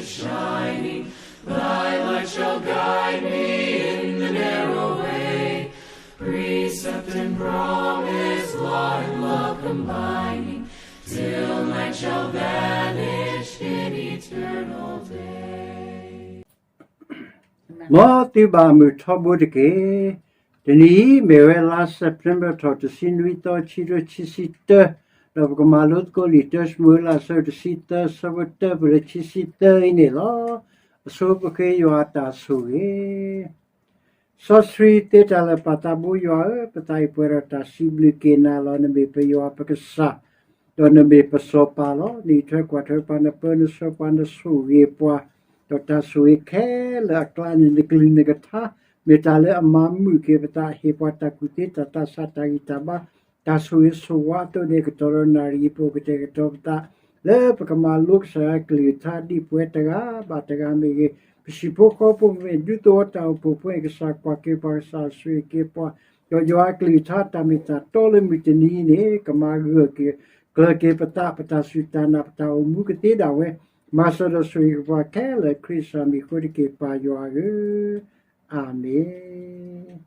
shining, thy light shall guide me in the narrow way. Precept and promise, law and love combining, till night shall vanish in eternal day. မ်သုဘၣ်မုာ်ထီဘိတက့ၢ်. တနံၤအံၤ မ့ၢ်ဝဲလါစဲးပထ့ဘၢၣ်ထီၣ်တဆံနွံသီ ခံကထိခံဆံတၢ, ဒီးပကမၤလိသကိးလံာ်တၢၡမူၤအ့လး အဆၢဒိၣ်တဆံသၢ အဆၢဖိတၢပၢၢ်လၢခံဆံသၢအံၤန့ၣ်လီၤ. အဆိပဃ့ယွၤအတၢ်ဆိၣ်ဂ့ၤ စီဆှံသ့တၢ်လၢာ် ပၢ်သးဘိယွၤဧၢ, ပသးအံၤပှဲၤဒီးတၢ်စံးဘျုးက့ၤနၤလီၤ. နမ့ၢ်ပယွၤပကစၢ်, ဒီးနမ့ၢ်ပစီၤပၤလီၤ. နအံးထွဲကွၢ်ထွဲပှၤ, နပၢနဆှၢပှၤ, နဆိၣ်ဂ့ၤပှၤ, ဒီးတၢ်ဆိၣ်ဂ့ၤခဲလၢာ်အကျါန့ၣ် နကလုၢ်နကထါ မ့ၢ်တၢ်လၢအမၤမုာ်က့ၤပသး, ဟ့ၣ်ပှၤတၢ်ကူၣ်သ့တၢ်သးဆး တၢ်ဂံၢ်တၢ်ဘါ, တၢ်ဆိၣ်ဂ့ၤဆိၣ်ဝါအသိးန့ၣ် ကတီၢ်ဒီးနၣ်ရံၣ်အံၤ ပအိၣ်ကတဲာ်ကတီၤပသး လၢပကမၤလိကစၢ်ယွၤကလုၢ်ကထါ ဒ်ပဝဲတဂၤဘၣ်တဂၤမ့ၢ်ဂ့ၤ, ပဟံၣ်ဖိဃီဖိမ့ၢ်ဂ့ၤ, ဒူသဝီတၢ်အိၣ်ဖှိၣ်ဖိမ့ၢ်ဂ့ၤ, ကစၢ်ကွၢ်က့ၤပှၤ, ကစၢ်ဆိၣ်ဂ့ၤက့ၤပှၤ, ဒီးယွၤအကလုၢ်ကထါတၢ်မ့ၢ်တၢ်တီလၢမုၢ်တနံၤအံၤန့ၣ် ကမၤဂၢၢ်က့ၤကျၢၤက့ၤပသး, ပတၢ်စူၢ်တၢ်နာ် ပတၢ်အိၣ်မူကသ့ဒၣ်ဝဲ, မၤစၢၤဒီးဆိၣ်ဂ့ၤက့ၤပှၤခဲလၢာ် ခရံာ်ကစၢ်မံၤအဃိတက့ၢ် ပၢ်ယွၤဧၢ, အၤမ့ၣ်.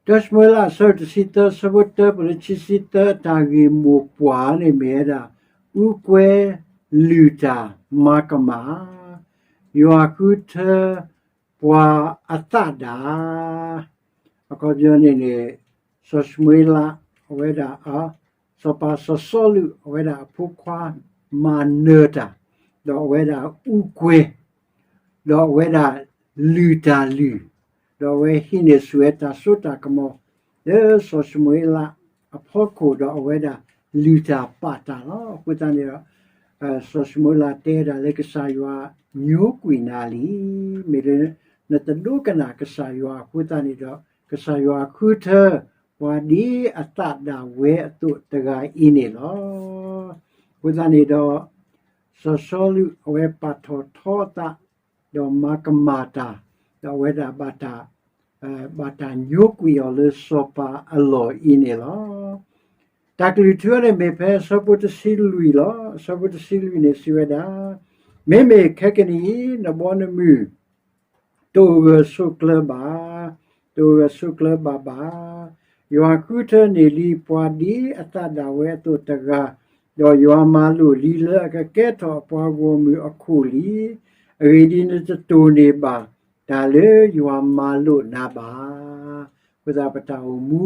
တၢၡမူၤအ့လး အဆၢဒိၣ်တဆံသၢ အဆၢဖိတၢပၢၢ်လၢခံဆံသၢ အတၢ်ဂ့ၢ်မိၢ်ပှၢ်န့ၣ်မ့ၢ်ဝဲဒၣ် အူကွဲလုၢ်တၢ်မၤကမၣ်, ယွၤဃုထၢပှၤအသးဒၣ် အခီပညီန့ၣ်န့ၣ် စီၤၡမူၤအ့လး အဝဲဒၣ် စီၤပၤစီၤစီလူး အဝဲဒၣ်အဖိခွါမၤနၢၤတၢ်, ဒီးအဝဲဒၣ်အူကွဲ ဒီးအဝဲဒၣ်လုၢ်တၢ်လုၢ်, ဒီးအဝဲဟံးန့ၢ်ဆူၣ်ဝဲတၢ်စိတၢ်ကမီၤ လၢစီၤၡမူၤအ့လးအဖီခိၣ် ဒီးအဝဲဒၣ်လုၢ်တၢ်ပာ်တၢ်လီၤ. အဃိသတးန့ၣ်ဒီး စီၤၡမူၤအ့လးတဲဒၣ်လၢကစၢ်ယွၤညိကွံာ်နၤလံ, မ့ၢ်လၢနတဒိကနၣ်ကစၢ်ယွၤအဃိသတးန့ၣ်ဒီး ကစၢ်ယွၤဃုထၢပှၤဒ်အသးဒၣ်ဝဲအသိးတဂၤအံၤန့ၣ်လီၤ. အဃိသတးန့ၣ်ဒီး စီၤစီလူးအဝဲပာ်ထီၣ်ထီအသး ဒီးမၤကမၣ်တၢ်, ဒီးအဝဲဒၣ်ဘၣ်တၢ်, ဘၣ်တၢ်ညိကွံာ်အီၤလၢစီၤပၤအလီၢ်အံၤန့ၣ်လီၤ. တၢ်ကလုၢ်ထူန့ၣ်မ့ၢ်ဖဲ အဆၢဖိတဆံလွံၢ်လီၤ. အဆၢဖိတဆံလွံၢ်န့ၣ်စံးဝဲဒၣ်, မ့မ့ၢ်ခဲကနံၣ်အံၤ နဘီနမုၢ် တအိၣ်ဂၢၢ်ဆိးကျၢၤဘၣ်, တအိၣ်ဂၢၢ်ဆိးကျၢၤဘၣ်ဘၣ်. ယွၤဃုထၢန့ၢ်လံပှၤဒ်အသးဒၣ်ဝဲအသိးတဂၤ, ဒီးယွၤမၤလိာ်လံလၢအကကဲထီၣ်အပှၤဂီၢ်မုၢ်အခိၣ်လံ. အဂ့ၢ်ဒ်အံၤ, နတတိၢ်န့ၢ်ဘၣ်တၢ်လၢယွၤမၤလိာ်နၤဘၣ်. အဃိသတးပတၢ်အိၣ်မူ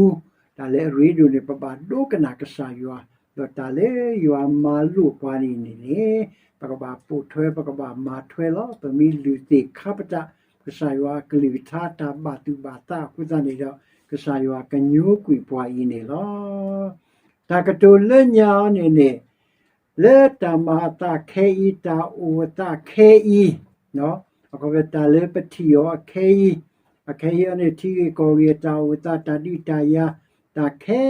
တၢ်လၢအရ့ဒိၣ်န့ၣ် ပဘၣ်ဒိကနၣ်ကစၢ်ယွၤ, ဒီးတၢ်လၢယွၤမၤလိာ်ပှၤန့ၣ်န့ၣ်န့ၣ် ပကဘၣ်ပိာ်ထွဲ ပကဘၣ်မၤထွဲလီၤ. ပမ့ၢ်လုၢ်သ့ၣ်ခါပတာ် ကစၢ်ယွၤအကလုၢ်ကထါတၢ်ဘၣ်သူၣ်ဘၣ်သးအဃိသတးန့ၣ်ဒီး ကစၢ်ယွၤကညိကွံာ်ပှၤအံၤန့ၣ်လီၤ. တၢ်ကတိၤလၢညါအီၤန့ၣ်န့ၣ် လၢတၢ်မၤအသးခဲအံၤ တၢ်အိၣ်အသးခဲအံၤ, အခီပညီတၢ်လၢပထံၣ်အီၤအခဲအံၤ, အခဲအံၤအီၤန့ၣ် ထံဂ့ၢ်ကီၢ်ဂ့ၢ် တၢ်အိၣ်အသး တၢ်ဒုးတၢ်ယၤ တၢ်ခဲ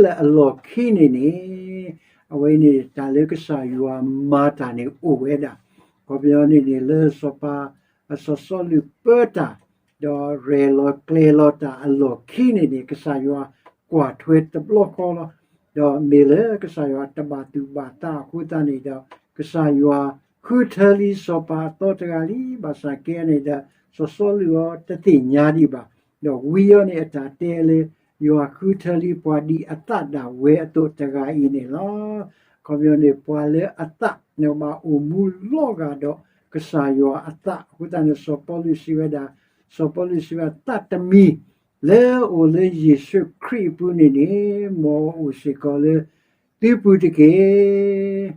လၢာ်အလီၢ်ခံန့ၣ်န့ၣ် အဝဲန့ၣ် တၢ်လၢကစၢ်ယွၤမၤတၢ်န့ၣ်အိၣ်ဝဲဒၣ်. အခီပညီန့ၣ်န့ၣ် လၢစီၤပၤ စီၤစီလူးပၢတၢ် ဒီးရဲၣ်လီၤကျဲၤလီၤတၢ်အလီၢ်ခံန့ၣ်န့ၣ် ကစၢ်ယွၤကွၢ်ထွဲတဘျီဃီလီၤ. ဒီးမ့ၢ်လၢကစၢ်ယွၤတဘၣ်သူၣ်ဘၣ်သးအဃိသတးန့ၣ်ဒီး ကစၢ်ယွၤဃုထၢလံစီၤပၤအသီတဂၤလံ. ဘၣ်ဆၣ်ကဲန့ၣ်ဒီး စီၤစီလူးအီၤတသ့ၣ်ညါဒံးဘၣ်. ဒီးဝံအီၤန့ၣ်အတၢ်တဲလၢ ယွၤဃုထၢလံပှၤဒ်အသးဒၣ်ဝဲအသိးတဂၤအံၤန့ၣ်လီၤ. အခီပညီန့ၣ် ပှၤလၢအသးန့ၣ်ဘၣ်အိၣ်မူလီၤဂာ်ဒီးကစၢ်ယွၤအသးအဃိသတးန့ၣ် စီၤပီလူးစံးဝဲဒၣ်, စီၤပီလူးစံးဝဲဒၣ် သးတမံၤ လၢအအိၣ်လၢယ့ၣ်ၡူးခရံာ်အပူၤန့ၣ်န့ၣ် မ်အအိၣ်စ့ၢ်ကီးလၢသုပူၤတက့ၢ်.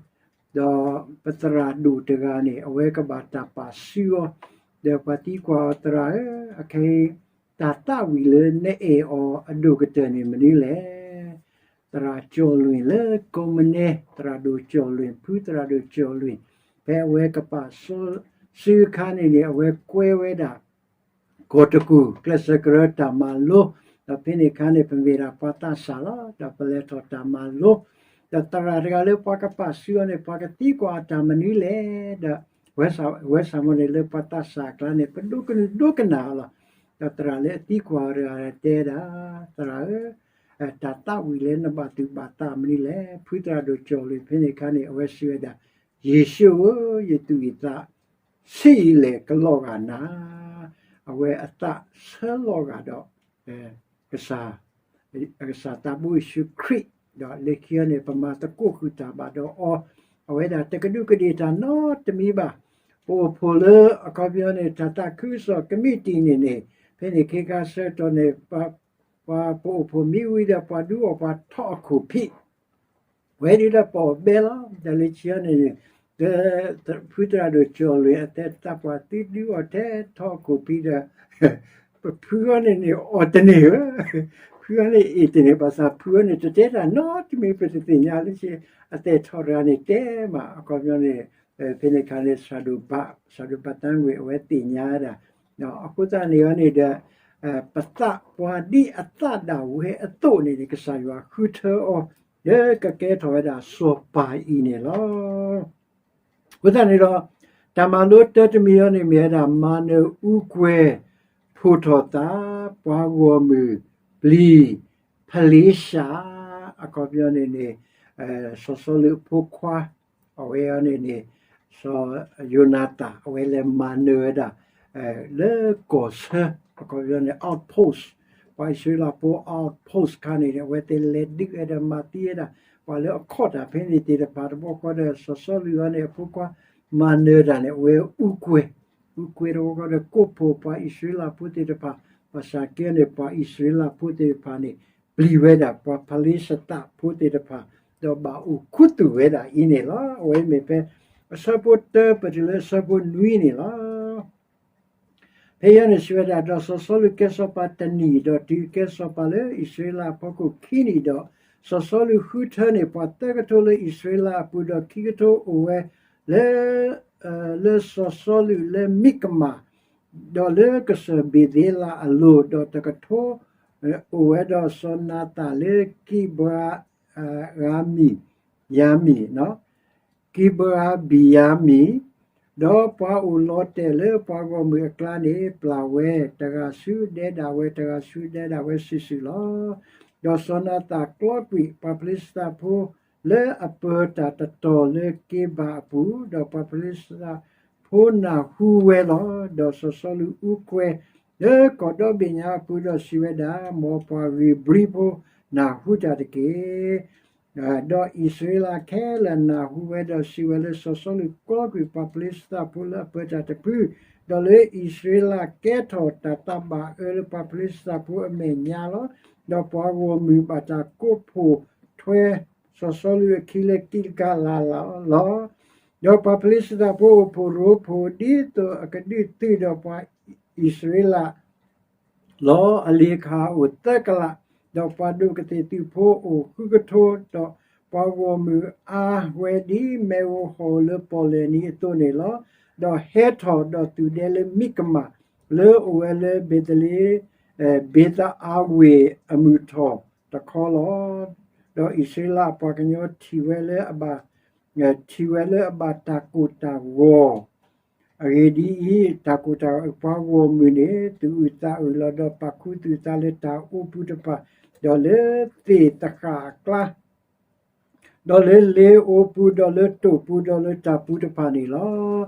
ဒီးပသရၣ်ဒိၣ်တဂၤန့ၣ် အဝဲကဘၣ်တၢ်ပာ်စုအီၤ, ဒီးပှၤသံကွၢ်အီၤ သရၣ်ဧၢ, အခဲအံၤ တၢ်သးဝံၣ်လၢနအဲၣ်အီၤအဒိၣ်ကတၢၢ်န့ၣ်မနုၤလဲၣ်. သရၣ်ကၠီၣ်လွံၣ်လၢကိးမနဲ, သရၣ်ဒိၣ်ကၠီၣ်လွံၣ်, ဖုသရၣ်ဒိၣ်ကၠီၣ်လွံၣ်, ဖဲအဝဲကပာ်စီဆှံအခါန့ၣ်န့ၣ် အဝဲကွဲဝဲဒၣ် ကီၢ်တကူၣ် ကျဲးစၢးကရၢတၢ်မၤလိ, ဒီးဖဲန့ၣ်အခါန့ၣ် ပမ့ၢ်ဒၣ်ပှၤသးစၢ်လီၤ, ဒီးပလဲၤထီၣ်တၢ်မၤလိ, ဒီးသရၣ်တဂၤလၢပှၤကပာ်စုအီၤန့ၣ် ပှၤကသံကွၢ်အီၤတၢ်မနုၤလဲၣ်, ဒီး ဝဲဆၣ်မိၣ်န့ၣ် လၢပှၤသးစၢ်အကျါန့ၣ် ပဒိကနၣ်ဒိကနၣ်အီၤလီၤ. ဒီးသရၣ်လၢအသံကွၢ်အီၤတဂၤတဲဒၣ်, သရၣ်ဧၢ, တၢ်သးဝံၣ်လၢနဘၣ်သူၣ်ဘၣ်သးမနုၤလဲၣ်. ဖုသရၣ်ဒိၣ်ကၠီၣ်လွံၢ်ဖဲန့ၣ်အခါန့ၣ် အဝဲစံးဝဲဒၣ်, ယ့ၣ်ၡူးဧၢ, ယသူၣ်ယသးဆံးယံာ်လဲၣ်ကလီၤဂာ်နၤ. အဝဲအသးဆၢလီၤဂာ်ဒီး ကစၢ် အကစၢ်သးဘိယ့ၣ်ၡူးခရံာ်, ဒီးလၢခံအီၤန့ၣ် ပမၤသကိးဃုာ်တၢ်ဘၣ်ဒီးအီၤ, အဝဲဒၣ်တကဒူးကဒ့ၣ်တၢ်နီတမံၤဘၣ်. ပအိၣ်ဖှိၣ်လၢအခီပညီန့ၣ် တၢ်သးခုကစီၣ်ကမံးတံာ်န့ၣ်န့ၣ်, ဖဲန့ၣ်ခ့ခါဆၢကတီၢ်န့ၣ် ပှၤပအိၣ်ဖှိၣ်မံဝံၤဒီး ပှၤဒုးအီၣ်ပှၤထီအခိၣ်ဖံး ဝဲဒုးဒီးပအီၣ်ဘဲလီၤ. ဒီးလၢခံအီၤန့ၣ် ဖုသရၣ်ဒိၣ်ကၠီၣ်လွံၢ်အသဲသးပှၢ် သုဒုးအီၣ်ထဲထီအခိၣ်ဖံးဒီး ပဖုအီၤန့ၣ်န့ၣ် အီၣ်တန့ၢ်ဧၢ, ဖုအီၤန့ၣ်အ့ၣ်တန့ၢ် ဘၣ်ဆၣ်ဖုအီၤန့ၣ် တတဲတၢ်နီတမံၤ ပတသ့ၣ်ညါလၢ အသဲထီတဂၤန့ၣ်တဲမး အခီပညီန့ၣ် ဖဲန့ၣ်အခါန့ၣ် ဆၣ်ဒိၣ်ဘၣ် ဆၣ်ဒိၣ်ဘၣ်တၢ်ဝဲအဝဲသ့ၣ်ညါဝဲဒၣ်, အဃိသတးန့ၣ်အီၤန့ၣ်ဒီး ပသးပှၤဒ်အသးဒၣ်ဝဲအသိးန့ၣ်န့ၣ် ကစၢ်ယွၤဃုထၢအီၤ လၢကကဲထီၣ်ဝဲဒၣ်စီၤပၤအံၤန့ၣ်လီၤ. အဃိသတးန့ၣ်ဒီး တၢ်မၤလိတၢတမံၤအီၤန့ၣ်မ့ၢ်ဝဲဒၣ် မၤနၢၤအူကွဲၤ ဖိးထီၣ်သး ပှၤဂီၢ်မုၢ် ပျံၤ ဖလ့ၡၢ်, အခီပညီန့ၣ်န့ၣ် စီၤစီလူးအဖိခွါ အဝဲအီၤန့ၣ်န့ၣ် စီၤယိၤနၤသၣ် အဝဲလဲၤမၤနၢၤဝဲဒၣ် လၢကီၢ်ဆၢ အခီပညီန့ၣ် outpost, ပှၤအံၣ်စရ့လးဖိ outpost ခါန့ၣ်န့ၣ် အဝဲသ့ၣ်လဲၤဒုးဝဲဒီးမၤသံဝဲဒၣ် ပှၤလၢအခီၣ်တၢ်ဖဲန့ၣ်သ့ၣ်တဖၣ်တဘျီဃီဒီး စီၤစီလူးအီၤန့ၣ် အဖိခွါမၤနၢၤတၢ်န့ၣ် အဝဲအူကွဲၤ, အူကွဲၤတဘျီဃီဒီးကိးဖှိၣ်ပှၤအံၣ်စရ့လးဖိသ့ၣ်တဖၣ်, ဘၣ်ဆၣ်က့န့ၣ် ပှၤအံၣ်စရ့လးဖိသ့ၣ်တဖၣ်န့ၣ် ပျံၤဝဲဒၣ်ပှၤဖလ့ၡသးဖိသ့ၣ်တဖၣ် ဒီးဘၣ်အိၣ်ခူသူၣ်ဝဲဒၣ်အံၤန့ၣ်လီၤ. အဝဲမ့ၢ်ဖဲ အဆၢဖိတၢပတုၤလၢအဆၢဖိနွံန့ၣ်လီၤ. ဖဲအံၤန့ၣ်စံးဝဲဒၣ်, ဒီးစီၤစီလူးကဲစီၤပၤတနံၣ်, ဒီးတုၤကဲစီၤပၤလၢအံၣ်စရ့လးအဖီခိၣ်ခံနံၣ်ဒီး, စီၤစီလူးဃုထၢန့ၢ်ပှၤသၢကထိလၢအံၣ်စရ့လးအပူၤ, ဒီးခံကထိအိၣ်ဝဲလၢ လၢစီၤစီလူးလၢမံးကမၣ်, ဒီးလၢကစၢၢ်ဘ့ၤသ့လးအလိၤ, ဒီးတကထိ အိၣ်ဝဲဒီးစီၤနၤသၣ်လၢကံးဘြၤ ဂၤမံၣ်, ယၤမံၣ်, ကံးဘြၤဘံၣ်ယၤမံၣ်, ဒီးပှၤအိၣ်လီၤတဲာ်လၢပှၤဂီၢ်မုၢ်အကျါန့ၣ် ပျၢ်ဝဲ, တဂၤဆူဒဲဒၣ်ဝဲ, တဂၤဆူဒဲဒၣ်ဝဲစုာ်စုာ်လီၤ. ဒီးစီၤနၤသၣ်ကျီကွံာ်ပှၤဖလ့ၡသးဖိလၢအပၢတၢ်တတီၤလၢက့ဘၤအပူၤ, ဒီးပှၤဖလ့ၡသးဖိနၢ်ဟူဝဲလီၤ. ဒီးစီၤစီလူးအူကွဲၤလၢကီၢ်ဒီဘ့ၣ်ညါအပူၤဒီးစံးဝဲဒၣ်, မ်ပှၤဧ့ၤဘြံၤဖိနၢ်ဟူတၢ်တက့ၢ်. ဒီးအံၣ်စရ့လးခဲလၢာ်နၢ်ဟူဝဲဒီးစံးဝဲလၢ စီၤစီလူးကျီကွံာ်ပှၤဖလ့ၡသးဖိလၢအပၢတၢ်တဖု, ဒီးလၢအံၣ်စရ့လးကဲထီၣ်တၢ်သးဘၣ်အၢလၢပှၤဖလ့ၡသးဖိအမဲာ်ညါလီၤ. ဒီးပှၤဂီၢ်မုၢ်ဘၣ်တၢ်ကိးဖှိၣ်ထွဲစီၤစီလူးအခံလၢကံးကလးလၢ်လီၤ. ဒီးပှၤဖလ့ၡသးဖိအိၣ်ဖှိၣ်ရိဖှိၣ် ဒ်သိးအကဒုးသုးဒီးပှၤအံၣ်စရ့လး လီၤ. အလ့ၤခၣ်အိၣ်သၢကလး, ဒီးပှၤဒိၣ်ကသ့ၣ်သုးဖိအိၣ်ဃုကထိ, ဒီးပှၤဂီၢ်မုၢ်အါဝဲဒ်မ့ၣ်အူဟီၣ်လၢပီၣ်လဲၣ်နံၤအသိးန့ၣ်လီၤ. ဒီးဟဲထီၣ်ဒီးသူၣ်ဒဲလၢမံးကမၣ်, လၢအိၣ်ဝဲလၢဘ့ၤသလ့ ဘ့ၤသအါဝ့ၢ်အမုၢ်ထီၣ်တခီလီၤ. ဒီးအံၣ်စရ့လးအပှၤကညီထံၣ်ဝဲလၢအဘၣ် ထံၣ်ဝဲလၢအဘၣ်တၢ်ကိၢ်တၢ်ဂီၤ အဂ့ၢ်ဒ်အံၤ, တၢ်ကိၢ်တၢ်ဂီၤအပှၤဂီၢ်မုၢ်န့ၣ် သူၣ်အုးသးအုးလီၤ, ဒီးပာ်ခူသူၣ်သးလၢတၢ်အိပူၤတဖၣ်, ဒီးလၢသ့ၣ်သဃာ်အကျါ, ဒီးလၢလ့အိပူၤ, ဒီးလၢတိာ်ပူၤ, ဒီးလၢတၢ်ပူၤတဖၣ်န့ၣ်လီ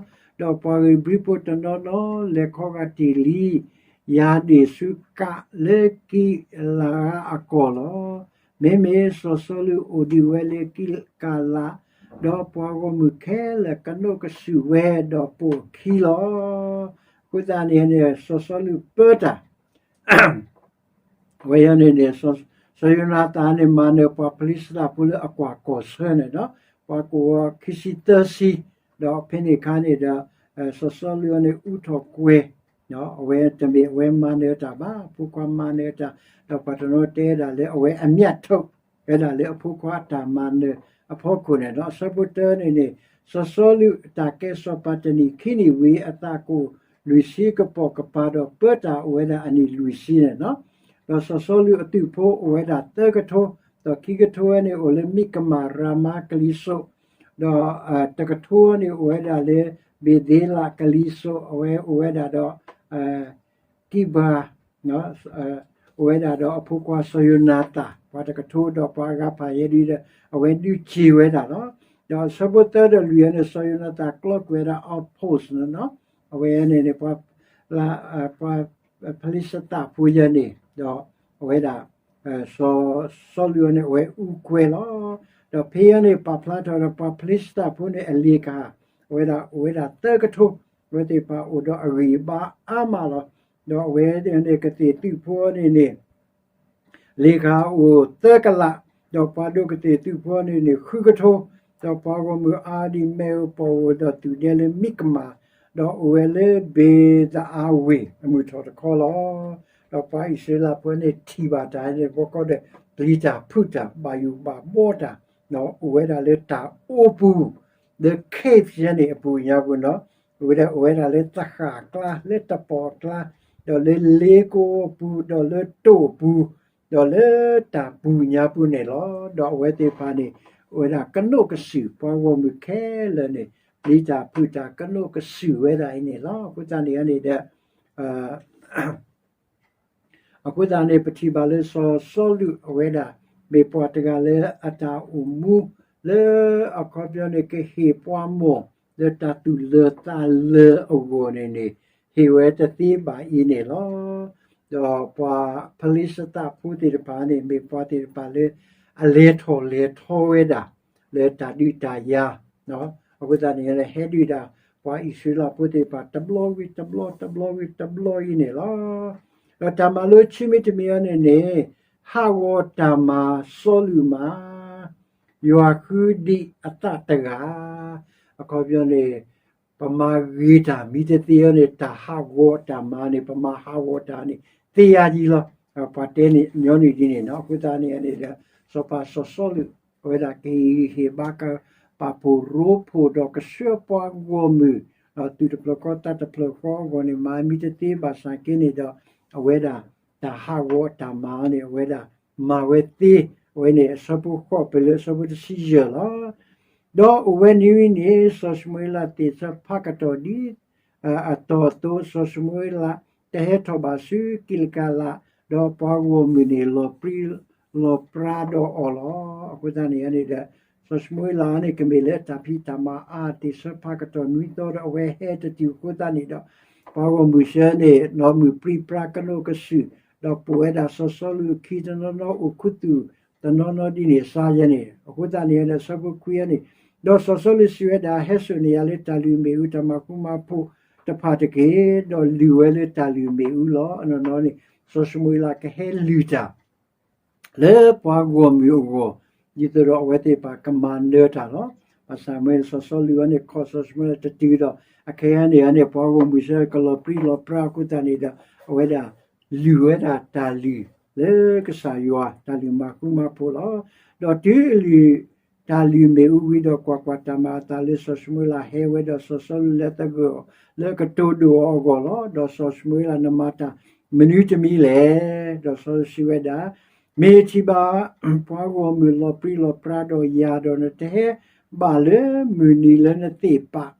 ၤ. ဒီးပှၤဧ့ၤဘြံၤဖိတနီၤနီၤ လဲၤခီဂာ်တ့ၢ်လံ ယၤဒ့ၣ်ဆူကးလၢကံးလၤအကီၢ်လီၤ. မ့မ့ၢ်စီၤစီလူးအိၣ်ဒံးဝဲလၢကံးကလး, ဒီးပှၤဂီၢ်မုၢ်ခဲလၢာ်ကနိးကစုာ်ဝဲဒီးပိာ်အခံလီၤ. အဃိသတးန့ၣ်န့ၣ် စီၤစီလူးပၢတၢ် အဝဲန့ၣ်န့ၣ် စီၤယိၤနၤသၣ်န့ၣ် မၤနၢၤပှၤဖလ့ၡသးဖိလၢအကွၢ်ကီၢ်ဆၢန့ၣ်ဒီး ပှၤကိးအီၤခံဆံသၢဆံ, ဒီးဖဲန့ၣ်အခါန့ၣ်ဒီး စီၤစီလူးအီၤန့ၣ် အူထီၣ်ကွဲၤ အဝဲတမ့ၢ်အဝဲမၤနၢၤတၢ်ဘၣ်, အဖိခွါမၤနၢၤတၢ်, ဒီးပှၤတနီၤတဲဒၣ်လၢအဝဲအမြတ်ထုတ် ဝဲဒၣ်လၢအဖိခွါအတၢ်မၤနၢၤအဖီခိၣ်န့ၣ်ဒီး အဆၢဖိတၢန့ၣ်န့ၣ် စီၤစီလူးအတၢ်ကဲစီၤပၤတနံၣ်ခံနံၣ်ဝံၤ အသးကိၢ်လွံၢ်ဆံကပိာ်ကပၤဒီးပၢတၢ်အိၣ်ဝဲဒၣ်အနံၣ်လွံၢ်ဆံန့ၣ်လီၤ. ဒီးစီၤစီလူးအသုးဖိအိၣ်ဝဲဒၣ်သၢကထိ, ဒီးခံကထိဝဲန့ၣ်အိၣ်လၢမံးကမၣ်ရၤမါကလံၤစိး, ဒီးတကထိန့ၣ်အိၣ်ဝဲဒၣ်လၢဘ့ၤသ့လးကလံၤစိး, အဝဲအိၣ်ဝဲဒၣ်ဒီး ကံးဘြၤ အိၣ်ဝဲဒၣ်ဒီးအဖိခွါစီၤယိၤနၤသၣ် ပှၤတကထိ ဒီးပှၤအဂၤဖးယဲၢ်ဒုဒီး အဝဲဒုးစ့ၢ်ဝဲဒၣ်လီၤ. ဒီးအဆၢဖိသၢဒီးလွံၢ်အံၤန့ၣ် စီၤယိၤနၤသၣ်ကျီကွံာ်ဝဲဒၣ် outpost န့ၣ်လီၤ. အဝဲန့ၣ်န့ၣ် ပှၤ ပှၤဖလံၡသးဖိယဲန့ၣ် ဒီးအဝဲဒၣ် စီၤစီလူးအံၤန့ၣ် အဝဲအူကွဲလီၤ. ဒီးဖဲအံၤန့ၣ် ပာ်ဖျါထီၣ်ဒီးပှၤဖလံၡသးဖိန့ၣ် အလ့ၤကဟၣ် အဝဲဒၣ်အိၣ်ဝဲဒၣ်သၢကထိ အဝဲသ့ၣ်တဖၣ်အိၣ်ဒီးအဂံၢ်အဘါအါမးလီၤ. ဒီးအဝဲန့ၣ်န့ၣ် ကသ့ၣ်သုးဖိန့ၣ်န့ၣ် လ့ၤကဟၣ်အိၣ်သၢကလး, ဒီးပှၤဒိးကသ့ၣ်သုးဖိန့ၣ်န့ၣ် ဃုကထိ, ဒီးပှၤဂီၢ်မုၢ်အါဒံးမ့ၣ်အူ ပိာ်အိၣ်ဒီးသုးဒဲလၢမံကမၣ်, ဒီးအိၣ်ဝဲလၢဘ့ၤသအါဝ့ၢ်အမုၢ်ထီၣ်တခီလီၤ. ဒီးပှၤအံၣ်စရ့လးဖိန့ၣ်ထံၣ်ဘၣ်တၢ်န့ၣ် ပှၤကိးဒီး ပျံၤတၢ်ဖုးတၢ် ဘၣ်ယိၣ်ဘၣ်ဘှီတၢ်, ဒီးအိၣ်ဝဲဒၣ်လၢတၢ်အိပူၤ လၢ cave ယဲန့ၣ်အပူၤညါပူၤနီၤ, အိၣ်ဝဲဒၣ် အိၣ်ဝဲဒၣ်လၢသဃာ်အကျါ လၢတပီၢ်အကျါ, ဒီးလၢလ့ကိအပူၤ ဒီးလၢတိၢ်အပူၤ, ဒီးလၢတၢ်ပူၤညါပူၤန့ၣ်လီၤ. ဒီးအဝဲသ့ၣ်တဖၣ်န့ၣ် အိၣ်ဝဲဒၣ်ကနိးကစုာ် ပှၤဂီၢ်မုၢ်ခဲလၢာ်န့ၣ် ပျံၤတၢ်ဖုးတၢ်ကနိးကစုာ်ဝဲဒၣ်အံၤန့ၣ်လီၤ. အဃိသတးန့ၣ်န့ၣ်ဒီး အဃိသတးန့ၣ် ပထံၣ်ဘၣ်လၢစီၤစီလူးအဝဲဒၣ် မ့ၢ်ပှၤတဂၤလၢအတၢ်အိၣ်မူ လၢအခီပညီန့ၣ် ကဟ့ၣ်ပှၤမိၢ် လၢတၢ်သူၣ်လၢာ်သးလၢာ်အဂီၢ်န့ၣ်န့ၣ် ဟ့ၣ်ဝဲတသ့ဘၣ်အံၤန့ၣ်လီၤ. ဒီးပှၤဖလံၡသးဖိသ့ၣ်တဖၣ်န့ၣ် မ့ၢ်ပှၤသ့ၣ်တဖၣ်လၢ အလဲၤထီၣ်လဲၤထီဝဲဒၣ် လၢတၢ်ဒုးတၢ်ယၤ အဃိသတးန့ၣ် ဟဲဒုးဒၣ် ပှၤအံၣ်စရ့လးဖိသ့ၣ်တဖၣ် တဘျီဝံၤတဘျီ တဘျီဝံၤတဘျီအံၤန့ၣ်လီၤ. ဒီးတၢ်မၤလိဆံမ့ၢ်တမံၤအံၤန့ၣ်န့ၣ် ဟးဂီၤတၢ်မၤစီလူးမး ယွၤဃုဒံးအသးတဂၤ အခီပညီန့ၣ် ပမၤဂ့ၤတၢ်မံတသ့အံၤန့ၣ် တၢ်ဟးဂီၤတၢ်မၤန့ၣ် ပမၤဟးဂီၤတၢ်န့ၣ် သ့ယၤဒ်လီၤ. ပှၤတဲန့ၣ်ညီနုၢ်ဒ်န့ၣ်နီၤ. အဃိသတးန့ၣ်န့ၣ်ဒီး စီၤပၤစီၤစီလူး အဝဲဒၣ်ကဟ့ၣ်ဂံၢ်ဟ့ၣ်ဘါ ပာ်ဖှိၣ်ရိဖှိၣ်ဒီးကဆှၢပှၤဂီၢ်မုၢ် ဒီးသူၣ်တဖျၢၣ်ဃီတၢ်တဖျၢၣ်ဃီအဂီၢ်န့ၣ် မၤမံတသ့ဘၣ်ဆၣ်က့န့ၣ်ဒီး အဝဲဒၣ်တၢ်ဟးဂီၤအတၢ်မၤန့ၣ် အဝဲဒၣ်မၤဝဲသ့ အဝဲန့ၣ်အဆၢဖိဃိးပၢၢ်လၢအဆၢဖိတဆံယဲၢ်လီၤ. ဒီးအိၣ်ဝဲနံၤဝဲန့ၣ် စီၤၡမူၤအ့လးသ့ၣ်ဆၢဖးကတီၢ်ဒ် အတီၢ်အသိး စီၤၡမူၤအ့လး တဟဲထီၣ်ဘၣ်ဆူကံးလကၤလး ဒီးပှၤဂီၢ်မုၢ်န့ၣ် လီၤပြံလီၤပြါဒီးအီၤလီၤ. အဃိသတးန့ၣ်န့ၣ်ဒီး စီၤၡမူၤအ့လးန့ၣ် ကမ့ၢ်လၢတၢ်ဖံးတၢ်မၤအါ သ့ၣ်ဆၢဖးကတီၢ်နွံသီဒီး အဝဲဟဲတတုၤအဃိသတးန့ၣ်ဒီး ပှၤဂီၢ်မုၢ်ဆၢန့ၣ် လီၤမုၢ်ပြံပြါကနိးကစုာ် ဒီးပိာ်ဝဲဒၣ်စီၤစီလူးအခံတနီၤနီၤ အိၣ်ခူသူၣ်တနီၤနီၤဒ်န့ၣ် စါယဲန့ၣ် အဃိသတးန့ၣ်ဒီး ဆၢဖိခွံအံၤန့ၣ် ဒီးစီၤစီလူးစံးဝဲဒၣ် ဟဲစိာ်န့ၢ်ယၤလၢတၢ်လုၢ်မ့ၣ်အူ တၢ်မၤဃူမၤဖိးတဖၣ်တက့ၢ်, ဒီးလုၢ်ဝဲလၢတၢ်လုၢ်မ့ၣ်အူလီၤ. အနီၢ်နီၢ်န့ၣ် စီၤၡမူၤအ့လးကဟဲလုၢ်တၢ် လၢပှၤဂီၢ်မုၢ်အဂီၢ် ဒ်သိးဒီးအဝဲသ့ၣ်တဖၣ်ကမၤနၢၤတၢ်လီၤ. ဘၣ်ဆၣ်မ့ၢ်စီၤစီလူးအံၤန့ၣ် ခီၣ်စီၤၡမူၤအ့လးတတုၤဒီး အခဲအံၤန့ၣ်န့ၣ် ပှၤဂီၢ်မုၢ်ဆၢကလီၤပြံလီၤပြါအဃိသတးန့ၣ်ဒီး အဝဲဒၣ်လုၢ်ဝဲဒၣ်တၢ်လုၢ်လၢကစၢ်ယွၤ တၢ်လုၢ်မၤဃူမၤဖိးလီၤ. ဒီးတုၤအလုၢ် တၢ်လုၢ်မ့ၣ်အူဝံၤဒီး ကွၢ်ကွၢ်, တၢ်မၤအသးလၢစီၤၡမူၤအ့လးဟဲဝဲဒီးစီၤစီလူးလၢသဂၢၢ်အီၤ လၢအကတိၤဒိၣ်အီၤအဂီၢ်လီၤ. ဒီးစီၤၡမူၤအ့လး နမၤတၢ်မနုၤတမံၤလဲၣ်. ဒီးစီၤစီလူးစံးဝဲဒၣ်, မ့ၢ်ထံၣ်ဘၣ်ပှၤဂီၢ်မုၢ်လီၤပြံလီၤပြါဒီးယၤဒီး နတဟဲဘၣ်လၢမုၢ်နံၤလၢနသ့ၣ်ပာ်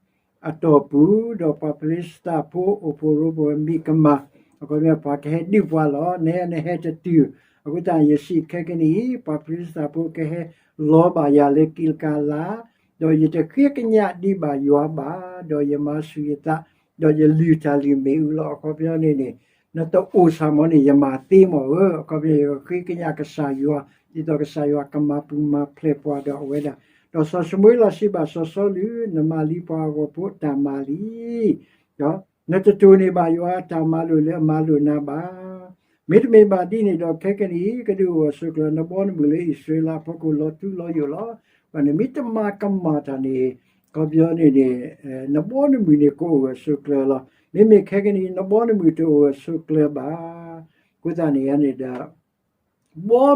အတီၢ်ပူၤ, ဒီးပှၤဖလံၡသးဖိအိၣ်ဖှိၣ်ရိဖှိၣ်ဝဲမံကမၣ်, အခီပညီ ပှၤကဟဲဒုးပှၤလီၤ. နဟဲ နဟဲတတုၤ, အဃိသတး ယစံးခဲကနံၣ်အံၤ, ပှၤဖလံၡသးဖိကဟဲလီၤဘၣ်ယၤလၢကံးလကၤလး, ဒီးယတဃ့ကညးဒံးဘၣ်ယွၤဘၣ်, ဒီးယမၤဆူၣ်ယသး, ဒီးယလုၢ်တၢ်လုၢ်မ့ၣ်အူလီၤ. အခီပညီန့ၣ်န့ၣ် နတအိၣ်ဆၣ်မီၤန့ၣ် ယမၤသ့မီၤဧၢ, အခီပညီ ယဃ့ကညးကစၢ်ယွၤ, ဒ်သိးကစၢ်ယွၤကမၤပူၤမၤဖျဲးပှၤဒီးအဝဲဒၣ်. ဒီးစီၤၡမူၤအ့လးစံးဘၣ်စီၤစီလူး, နမၤလံပှၤအဂီၢ်ဖိတၢ်မၤလံ. ဒီးနတတိၢ်န့ၢ်ဘၣ်ယွၤအတၢ်မၤလိာ်လၢအမၤလိာ်နၤဘၣ်. မ့တမ့ၢ်ဘၣ်ဒ်န့ၣ်ဒီး ခဲကနံၣ်အံၤ ကဒုးအိၣ်ဂၢၢ်ဆိးကျၢၤ နဘီနမုၢ်လၢအံၣ်စရ့လးအဖီခိၣ်လီၤထူလီၤယိာ်လီၤ. ဘၣ်နမ့ၢ်တမၤကမၣ်တၢ်န့ၣ် အခီပညီန့ၣ်န့ၣ် နဘီနမုၢ်န့ၣ်ကအိၣ်ဂၢၢ်ဆိးကျၢၤလီၤ. မ့မ့ၢ်ခဲကနံၣ်အံၤ နဘီနမုၢ်တအိၣ်ဂၢၢ်ဆိးကျၢၤဘၣ်. အဃိသတးန့ၣ်န့ၣ်ဒီး ဘီမုၢ်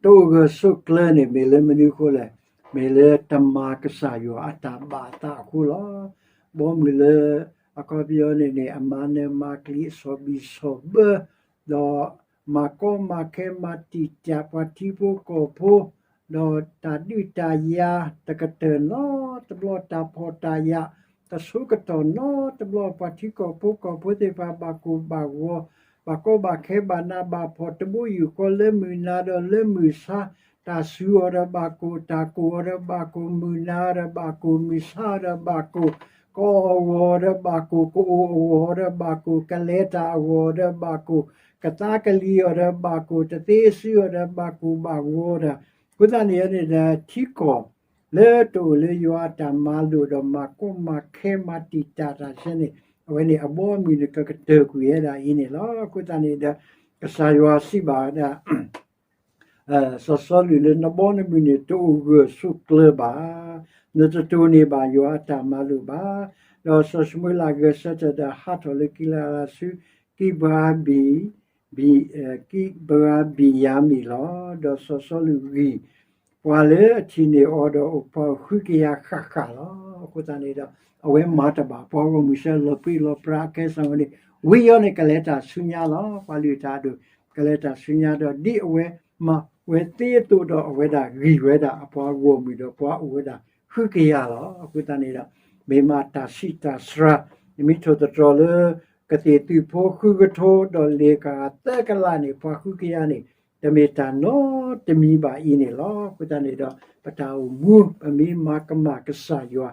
တအိၣ်ဂၢၢ်ဆိးကျၢၤန့ၣ် မ့ၢ်လၢမနုၤအဃိလဲၣ်, မ့ၢ်လၢတမၤကစၢ်ယွၤအတၢ်ဘၣ်အသးအဃိလီၤ. ဘီမုၢ်လၢ အခီပညီန့ၣ်န့ၣ် အမၤနၢၤမၤကျံၤ အဆီၣ်ဘံၣ်ဆီၣ်ဘၢ ဒီးမၤကီမၤခဲ မၤတံာ်တာ်ပှၤထံဖိကီၢ်ဖိ, ဒီးတၢ်ဒုးတၢ်ယၤ တကတၢၢ်နီတဘျီ, တၢ်ဖှီၣ်တၢ်ယာ် တဆိကတီၢ်နီတဘျီ, ပှၤထံကီၢ်ဖိကီၢ်ဖိသ့ၣ်တဖၣ် ဘၣ်ကိၢ်ဘၣ်ဂီၤ ဘၣ်ကီဘၣ်ခဲဘၣ်နးဘၣ်ဖှီၣ် တဘိယူၢ်ဃီလၢမုၢ်နၤဒီးလၢမုၢ်ဆါ, တၢ်စူၤအီၤဒီးဘၣ်ကိၣ်, တၢ်ကိၣ်အီၤဒီးဘၣ်ကိၣ်, မုၢ်နၤအီၤဒီးဘၣ်ကိၣ်, မုၢ်ဆါအီၤဒီးဘၣ်ကိၣ်, ကအီၣ်အဂီၢ်အီၤဒီးဘၣ်ကိၣ်, ကအီၣ်အဂီၢ်အီၤဒီးဘၣ်ကိၣ်, ကလဲၤတၢ်အဂီၢ်အီၤဒီးဘၣ်ကိၣ်, ကသါကလံၤအီၤဒီးဘၣ်ကိၣ်, တသ့အစုအီၤဒီးဘၣ်ကိၣ်ဘၣ်ဂီၤတၢ်, အဃိသတးန့ၣ်န့ၣ်ဒီး ထံကီၢ်လၢတအိၣ်လၢယွၤအတၢ်မၤလိာ်ဒီးမၤကီမၤခဲမၤတံာ်တာ်တၢ်ဆဲန့ၣ်, အဝဲန့ၣ်အဘီအမုၢ်န့ၣ် ကကတၢၢ်ကွံာ်ဝဲဒၣ်အံၤန့ၣ်လီၤ. အဃိသတးန့ၣ်ဒီး ကစၢ်ယွၤစံးဘၣ်ဝဲဒၣ် စီၤစီလူးလၢ နဘီနမုၢ်န့ၣ် တအိၣ်ဂၢၢ်ဆိးကျၢၤဘၣ်, နတတိၢ်န့ၢ်ဘၣ်ယွၤအတၢ်မၤလိာ်ဘၣ်. ဒီးစီၤၡမူၤအ့လးဂဲၤဆၢထၢၣ်ဒီးဟးထီၣ်လၢကံလၤအးဒၤဆူ ကံဘြၤဘံၣ် ကံဘြၤဘံၣ်ယၤမံၣ်လီၤ. ဒီးစီၤစီလူးဂံၢ်ပှၤလၢအထံၣ်န့ၢ်အီၤဒီးအိၣ်ဖှိၣ်ဃုကယၤဃၣ်ဃၣ်လီၤ. အဃိသတးန့ၣ်ဒီး အဝဲမၤတဘၣ် ပှၤဂီၢ်မုၢ်ဆၢလီၤပြံလီၤပြါအခဲစၢ်ဝဲန့ၣ်, ဝံၤအီၤန့ၣ်ကလဲၤတၢ်ဆူညါလီၤ. ပှၤလုၢ်တၢ်အဒိၣ် ကလဲၤတၢ်ဆူညါဒီး ဒ်အဝဲမၤဝဲသ့အသိးဒီး အဝဲဒၣ်ဂံၢ်ဝဲဒၣ်အပှၤဂီၢ်မုၢ်ဒီးပှၤအိၣ်ဝဲဒၣ်ဃုကယၤလီၤ. အဃိသတးန့ၣ်ဒီး မ့ၢ်မးတၢ်ဆံးတၢ်စှၤ နမ့ၢ်ထိၣ်သတြီၤလၢ ကသ့ၣ်သုးဖိဃုကထိဒီးလ့ၤကဟၣ်သၢကလးန့ၣ် ပှၤဃုကယၤန့ၣ် တမ့ၢ်တၢ်နီတမံၤဘၣ်အံၤန့ၣ်လီၤ. အဃိသတးန့ၣ်ဒီး ပတၢ်အိၣ်မူ ပမ့ၢ်မၤကမၣ်ကစၢ်ယွၤ,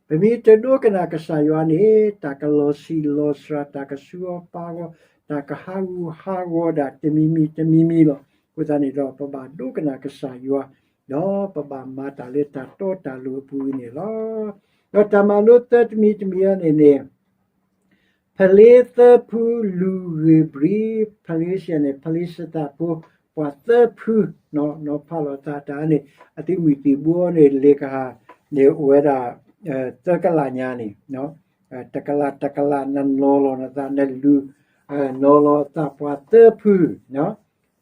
ပမ့ၢ်တဒိကနၣ်ကစၢ်ယွၤန့ၣ် တၢ်ကလီၤဆံးလီၤစှၤ, တၢ်ကဆူအီၣ်ပာ်အီၤ, တၢ်ကဟးဂူာ်ဟးဂီၤဒၣ်တမံၤမံၤတမံၤမံၤလီၤ. အဃိသတးန့ၣ်ဒီး ပဘၣ်ဒိကနၣ်ကစၢ်ယွၤ ဒီးပဘၣ်မၤတၢ်လၢတၢ်တီတၢ်လိၤအပူၤအံၤန့ၣ်လီၤ. ဒီးတၢ်မၤလိသၢတမံၤတမံၤအံၤန့ၣ်န့ၣ် ဖလ့သၢဖုလူၤဂ့ၤဘြံၤ, ဖလ့စတံန့ၣ် ဖလ့စတံဖိ ပှၤသၢဖု နီၤဖးလီၤသးတၢ်န့ၣ် အသုးမုၢ်သံၣ်ဘိန့ၣ် လ့ၤကဟၣ်န့ၣ်အိၣ်ဝဲဒၣ် သၢကလးညါန့ၣ် တကလးတကလး နနီၤလီၤနသး နလူၤ နီၤလီၤအသး ပှၤသၢဖု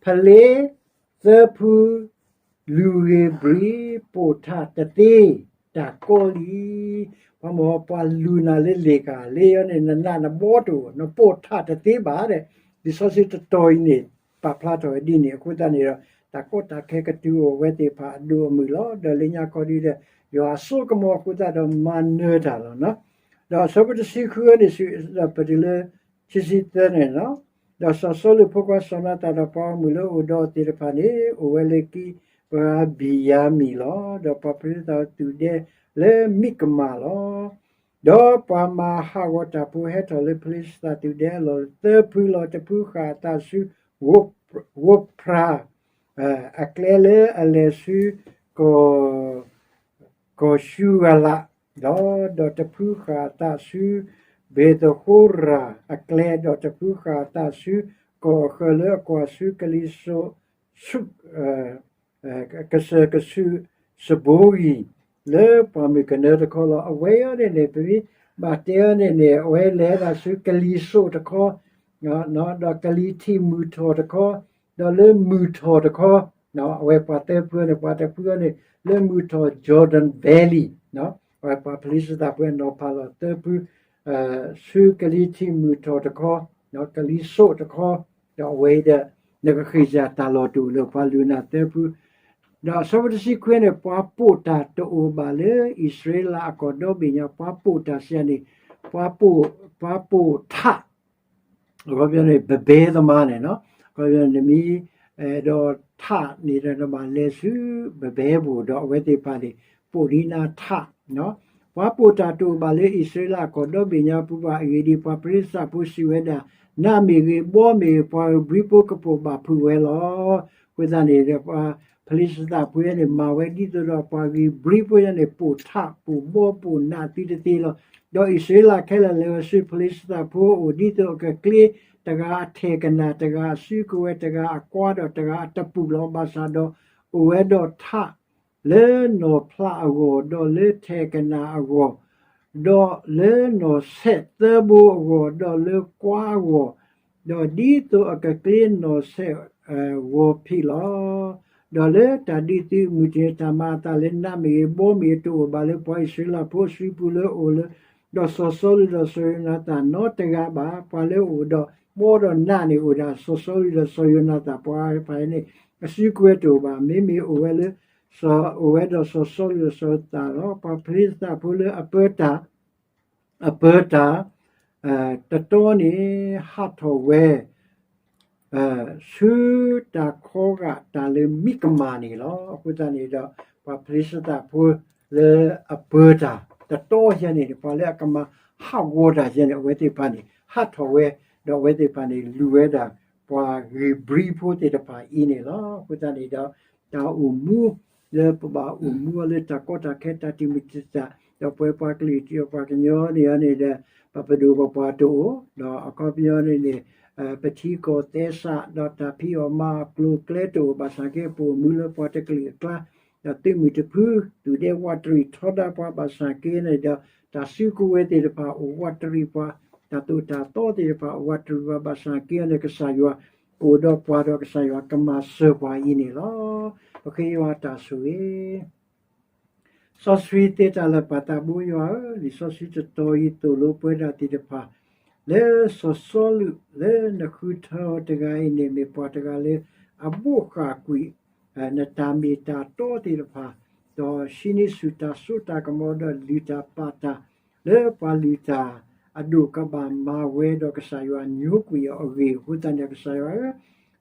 ဖလ့သၢဖု လူၤဂ့ၤဘြံၤ ပိာ်ထးတသ့ တၢ်ကီလံ. ပှၤမ့ၢ်ပှၤလူၤနၤလၢလ့ၤကဟၣ် လၢယၤန့ၣ် နနးနဘီတအိၣ် နပိာ်ထးတသ့ဘၣ်ဒီး လံာ်စီဆှံတတီၤအံၤန့ၣ် ပာ်ဖျါထီၣ်ဝဲဒ်န့ၣ်. အဃိသတးန့ၣ်ဒီး တၢ်ကီတၢ်ခဲကတုၤအိၣ်ဝဲသ့ၣ်တဖၣ်အဒိၣ်အမုၢ်လီၤ. ဒီးလၢညါခီဒ်ဒီး ယွၤအစိကမီၤအဃိသတးဒီးမၤနၢၤတၢ်လီၤ. ဒီးအဆၢဖိတဆံဃုန့ၣ် ပတုၤလၢ ခံဆံသၢန့ၣ်လီၤ. ဒီးစီၤစီလူးအဖိခွါစီၤနၤသၣ်ဒီးပှၤဂီၢ်မုၢ်လၢအအိၣ်ဒီးအီၤသ့ၣ်တဖၣ်န့ၣ် အိၣ်ဝဲလၢကံဘြၤဘံၣ်ယၤမံၣ်လီၤ. ဒီးပှၤဖလ့သၣ်သုးဒဲလၢမံးကမၣ်လီၤ. ဒီးပှၤမၤဟးဂီၤတၢ်ဖိဟဲထီၣ်လၢဖလ့သၣ်သုးဒဲအလီၢ်သၢဖုလီၤ. တဖုဃၣ်အသးဆူ ဝိဖြၤ အကျဲလၢအလဲၤဆူ ကီၢ် ကီၢ်ၡူဂၤလးလီၤ. ဒီးတဖုဃၣ်အသးဆူ ဘ့ၤသဃိရၤအကျဲ, ဒီးတဖုဃၣ်အသးဆူ ကီၢ်အဃၢၤလၢအကွၢ်ဆူကလံၤစိးဆူၣ် ကစၢၢ်ကဆူးစဘိဂံၢ် လၢပှၢ်မုၢ်ကနၢတခီလီၤ. အဝဲအံၤန့ၣ်န့ၣ် ပမ့ၢ်ဘၣ်တဲအီၤန့ၣ်န့ၣ် အဝဲလဲၤဒၣ်ဆူကလံၤစိးတခီ ဒီးကလံၤထံးမုၢ်ထီၣ်တခီ ဒီးလၢမုၢ်ထီၣ်တခီ အဝဲပှၤသၢဖုန့ၣ် ပှၤတဖုန့ၣ် လၢမုၢ်ထီၣ် Jordan Valley အဝဲပှၤဖလ့သၣ်ဖိနီၤဖးလီၤသၢဖု ဆူကလံၤထံးမုၢ်ထီၣ်တခီ ကလံၤစိးတခီ ဒီးအဝဲအံၤဒီး နကဃ့ၢ်စၢ်တၢ်လီၢ်တအိၣ်လၢပှၤလုၢ်နၤသၢဖု ဒီးအဆၢဖိတဆံခွံန့ၣ် ပှၤပိာ်တၢ်တအိၣ်ဘၣ်လၢအံၣ်စရ့လးအကီၢ်ဒီဘ့ၣ်ညါ ပှၤပိာ်တၢ်စံးန့ၣ် ပှၤပိာ် ပှၤပိာ်ထး အခီပညီန့ၣ် ပဘဲသမားန့ၣ်နီၤ အခီပညီန့ၣ် နမ့ၢ်အဲၣ်ဒိးထးန့ၣ်ဒီး နဘၣ်လဲၤဆူပဘဲပူၤ ဒီးအဝဲသ့ၣ်တဖၣ်န့ၣ် ပိာ်ဒံးနၤထး ပှၤပိာ်တၢ်တအိၣ်ဘၣ်လၢအံၣ်စရ့လးအကီၢ်ဒီဘ့ၣ်ညါပူၤဘၣ်. အဂ့ၢ်ဒ်အံၤ, ပှၤဖလ့သၣ်ဖိစံးဝဲဒၣ်, နးမ့ၢ်ဂ့ၤ, ဘီမ့ၢ်ဂ့ၤ, ပှၤဂံၢ်ဘြံဖိကပိာ်ဘၣ်ဖုးဝဲလီၤ. အဃိသတးန့ၣ်ဒီး ပှၤဖလ့သၣ်ဖိန့ၣ် မၤဝဲဒ်သိးဒီးပှၤဂံၢ်ဘြံဖိန့ၣ် ပိာ်ထးပိာ်ဘီပိာ်နး သုတသ့လီၤ. ဒီးအံၣ်စရ့လးခဲလၢာ်လဲၤဝဲဆူဖလ့သၣ်ဖိအအိၣ် ဒ်သိးအကကျ့ တဂၤအထဲၣ်ကနၣ်, တဂၤအစုကဝဲၤ, တဂၤအကွါ, ဒီးတဂၤအတပူၤလီၤ. ဘၣ်ဆၣ်ဒီး အိၣ်ဝဲဒီးထး လၢနီၢ်ဖျးအဂီၢ်, ဒီးလၢထဲၣ်ကနၣ်အဂီၢ်, ဒီးလၢနီၢ်ဆဲးသၢဘိအဂီၢ်, ဒီးလၢကွါအဂီၢ်, ဒီးဒ်သိးအကကျ့နီၢ်ဆဲးဂီၤဖံးလီၤ. ဒီးလၢတၢ်ဒုးသုးအမုၢ်တနံၤ တၢ်မၤအသးလၢနးမ့ၢ်ဂ့ၤ, ဘီမ့ၢ်ဂ့ၤ တအိၣ်ဘၣ်လၢပှၤအံၣ်စရ့လးဖိအစုပူၤ လၢအအိၣ်လၢ ဒီးစီၤစီလူးဒီးစီၤယိၤနၤသၣ်နီတဂၤဘၣ်. ပှၤလၢအအိၣ်ဒီးဘီဒီးနးန့ၣ် အိၣ်ဒၣ်စီၤစီလူးဒီးစီၤယိၤနၤသၣ် ပှၤတဖၣ်အံၤန့ၣ် အစုကဝဲၤတအိၣ်ဘၣ်. မ့မ့ၢ်အိၣ်ဝဲလၢ အိၣ်ဝဲဒီးစီၤစီလူးဒီးစီၤယိၤနၤသၣ်လီၤ. ပှၤဖလ့သၣ်ဖိလၢအပၢတၢ် အပၢတၢ် တတီန့ၣ် ဟးထီၣ်ဝဲ ဆူတၢ်ခီဂာ်တၢ်လၢမံကမၣ်န့ၣ်လီၤ. အဃိသတးန့ၣ်ဒီး ပှၤဖလ့ၡသးဖိလၢအပၢတၢ်တတီယဲန့ၣ် ပှၤလၢအကမၤဟးဂီၤတၢ်ယဲန့ၣ် အဝဲသ့ၣ်တဖၣ်န့ၣ် ဟးထီၣ်ဝဲ, ဒီးအဝဲသ့ၣ်တဖၣ်န့ၣ် လူၤဝဲဒၣ် ပှၤဂ့ၤဘြံဖိသ့ၣ်တဖၣ်အံၤန့ၣ်လီၤ. အဃိသတးန့ၣ်ဒီး တၢ်အိၣ်မူ လၢပဘၣ်အိၣ်မူအီၤလၢတၢ်ကီတၢ်ခဲတၢ်တံာ်မုၢ်တံာ်တာ်, ဒီးပဝဲပှၤကလုာ်ကညီန့ၣ်န့ၣ်ဒီး ပပဒိၣ်ပပှၢ်တအိၣ်, ဒီးအခီပညီန့ၣ်န့ၣ် ပထံကီၢ်သဲစး ဒီးတၢ်ဖံးအီၣ်မၤအီၣ်ကျိၤကျဲတအိၣ်ဘၣ်ဆၣ်က့ ပအိၣ်မူလၢပှၤတကလုာ်အကျါ, ဒီးသုးမုၢ်တဖု သူၣ်ဒဲဝးတရံးထီဒါပှၤဘၣ်ဆၣ်က့န့ၣ်ဒီး တၢ်စုကဝဲၤသ့ၣ်တဖၣ်အိၣ်ဝးတရံးပှၤ, တၢ်သိၣ်တၢ်သီသ့ၣ်တဖၣ်အိၣ်ဝးတရံးပှၤဘၣ်ဆၣ်က့န့ၣ် ကစၢ်ယွၤ ကအိၣ်ဒီးပှၤဒီးကစၢ်ယွၤကမၤစၢၤပှၤအံၤန့ၣ်လီၤ. ပဃ့ယွၤတၢ်ဆိၣ်ဂ့ၤ စီဆှံသ့တၢ်လၢာ်ပၢ်သးဘိယွၤဧၢ, လံာ်စီဆှံတတီၤအံၤသိၣ်လိပဝဲဒၣ်သ့ၣ်တဖၣ် လၢစီၤစီလူးလၢနဃုထၢအီၤတဂၤအံၤန့ၣ် မ့ၢ်ပှၤတဂၤလၢအဘိးဃၣ်ကွံာ် နတၢ်မ့ၢ်တၢ်တီသ့ၣ်တဖၣ်, ဒီးဟံးန့ၢ်ဆူၣ်တၢ်စိတၢ်ကမီၤဒီးလုၢ်တၢ်ပာ်တၢ် လၢပှၤလုၢ်တၢ်အဒိၣ်ကဘၣ်မၤဝဲဒီးကစၢ်ယွၤညိကွံာ်အီၤအဂ့ၢ်အဃိသတးန့ၣ် ကစၢ်ယွၤဧၢ,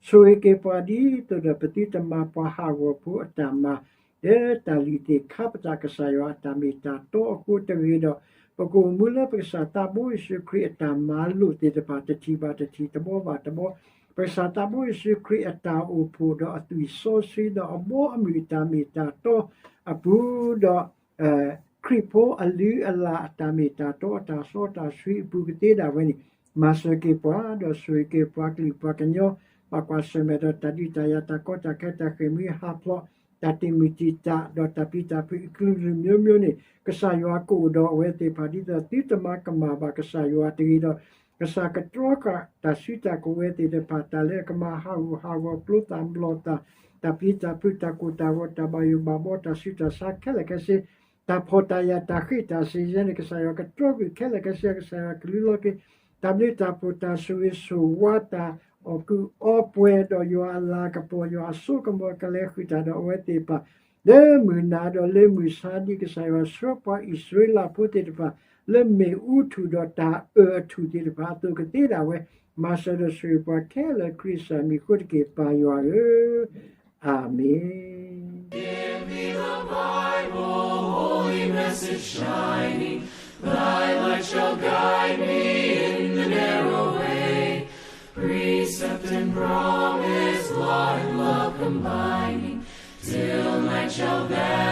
ဆိၣ်ဂ့ၤက့ၤပှၤဒ်သိးဒီးပသုတမၤပှၤဟးဂီၤဖိအတၢ်မၤ လၢတၢ်လုၢ်သ့ၣ်ခါပတာ်ကစၢ်ယွၤအတၢ်မ့ၢ်တၢ်တီအဃိတဂ့ၤဒီး ပကအိၣ်မူလၢပကစၢ်သးဘိယ့ၣ်ၡူးခရံာ်အတၢ်မၤလိာ်သ့ၣ်တဖၣ် တထံၣ်ဘၣ်တထံၣ် တဘီဘၣ်တဘီ, ပကစၢ်သးဘိယ့ၣ်ၡူးခရံာ်အတၢ်အိၣ်ဖှိၣ်ဒီးအသွံၣ်စီဆှံဒီးအဘီအမုၢ်အတၢ်မ့ၢ်တၢ်တီအပူၤဒီး ခရံာ်ဖိအလုၢ်အလၢ်အတၢ်မ့ၢ်တၢ်တီအတၢ်စီတၢ်ဆှံအပူၤကသ့ဒၣ်ဝဲန့ၣ် မၤစၢၤက့ၤပှၤ ဒီးဆိၣ်ဂ့ၤက့ၤပှၤကလုာ်ပှၤကညီ ဘၣ်ကွၢ်ဆၢၣ်မဲာ်ဒီးတၢ်ဒုးတၢ်ယၤ တၢ်ကီတၢ်ခဲ တၢ်ဃ့ၢ်မှံဟးဖျိး တၢ်တံာ်မုၢ်တံာ်တာ် ဒီးတၢ်ပျံၤတၢ်ဖုးအကလုာ်ကလုာ်မျိုးမျိုးန့ၣ် ကစၢ်ယွၤကအိၣ်ဒီးအဝဲသ့ၣ်တဖၣ် ဒ်သိးသုတမၤကမၣ်ဘၣ်ကစၢ်ယွၤတဂ့ၤဒီး ကစၢ်ကတြီဃာ်တၢ်စုတၢ်ကဝဲၤသ့ၣ်တဖၣ် တၢ်လၢအကမၤဟးဂူာ်ဟးဂီၤကျိသၣ်မျိာ်သၣ် တၢ်ပျံၤတၢ်ဖုး တၢ်ကိၢ်တၢ်ဂီၤ တၢ်ဘၣ်ယိၣ်ဘၣ်ဘီ တၢ်ဆူးတၢ်ဆါခဲလၢာ်ခဲဆ့ တၢ်ဖှီၣ်တၢ်ယာ် တၢ်ဃ့ၢ်တၢ်စ့ၤယဲန့ၣ် ကစၢ်ယွၤကတြီကွံာ်ခဲလၢာ်ခဲဆ့ ကစၢ်ယွၤကလူလီၤက့ၤ တၢ်ဘျုးတၢ်ဖှိၣ် တၢ်ဆိၣ်ဂ့ၤဆိၣ်ဝါ တၢ်အီၣ်ကူၣ်အီပှဲၤဒီးယွၤအလၤကပီၤ ယွၤအစိကမီၤကလဲၤဃုာ်တၢ်ဒီးအဝဲသ့ၣ်တဖၣ် လၢမုၢ်နၤဒီးလၢမုၢ်ဆါ ဒ်ကစၢ်ယွၤဆှၢပှၤအံၣ်စရ့လးဖိသ့ၣ်တဖၣ် လၢမ့ၣ်အူထူၣ်ဒီးတၢ်အၢၣ်အထူၣ်သ့ၣ်တဖၣ်အသိးကသ့ဒၣ်ဝဲ မၤစၢၤဒီးဆိၣ်ဂ့ၤပှၤခဲလၢာ် ခရံာ်စၢ်မံၤအဃိတက့ၢ် ပၢ်ယွၤဧၢ, အၤမ့ၣ်. Give me the Bible, holy message shining, thy light shall guide me in the narrow way. Precept and promise, law and love combining, till night shall vanish